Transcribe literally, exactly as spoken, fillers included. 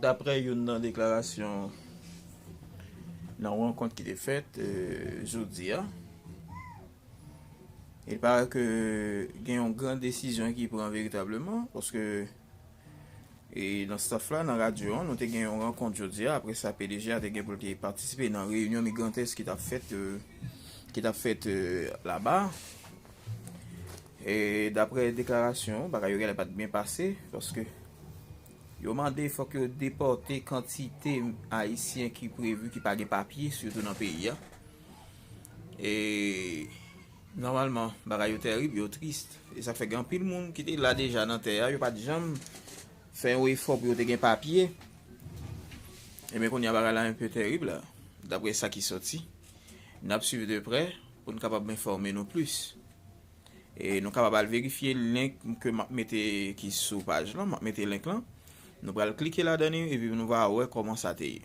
Daprè youn nan deklarasyon nan rankont ki te fèt, euh, jodi a, il paraît que gen yon gran desizyon ki pran veritableman, paske e nan staff la, nan radyo an, nou te gen yon rankont jodi a. Apre sa, P D G a te gen pou l te patisipe nan reyinyon Migrantes ki t ap fèt, euh, ki t ap fèt, euh, laba. E daprè deklarasyon, bagay yo genlè pa t byen pase, paske yo mande fòk yo depòte kantite Ayisyen ki previ ki pa gen papye, sitou nan peyi a. E nòmalman, bagay yo tèrib, yo tris. E sa k fè gen anpil moun ki te la deja nan tè a, yo pa t janm fè yon efò pou yo te gen papye. Ebyen, kounye a, bagay la enpe tèrib la, daprè sa ki sòti. N ap swiv de prè pou n kapab enfòme nou plis. E nou kapab al verifye link ke m ap mete ki sou paj lan, m ap mete link lan. Nou pral klike ladan li epi nou va wè kòman sa te ye.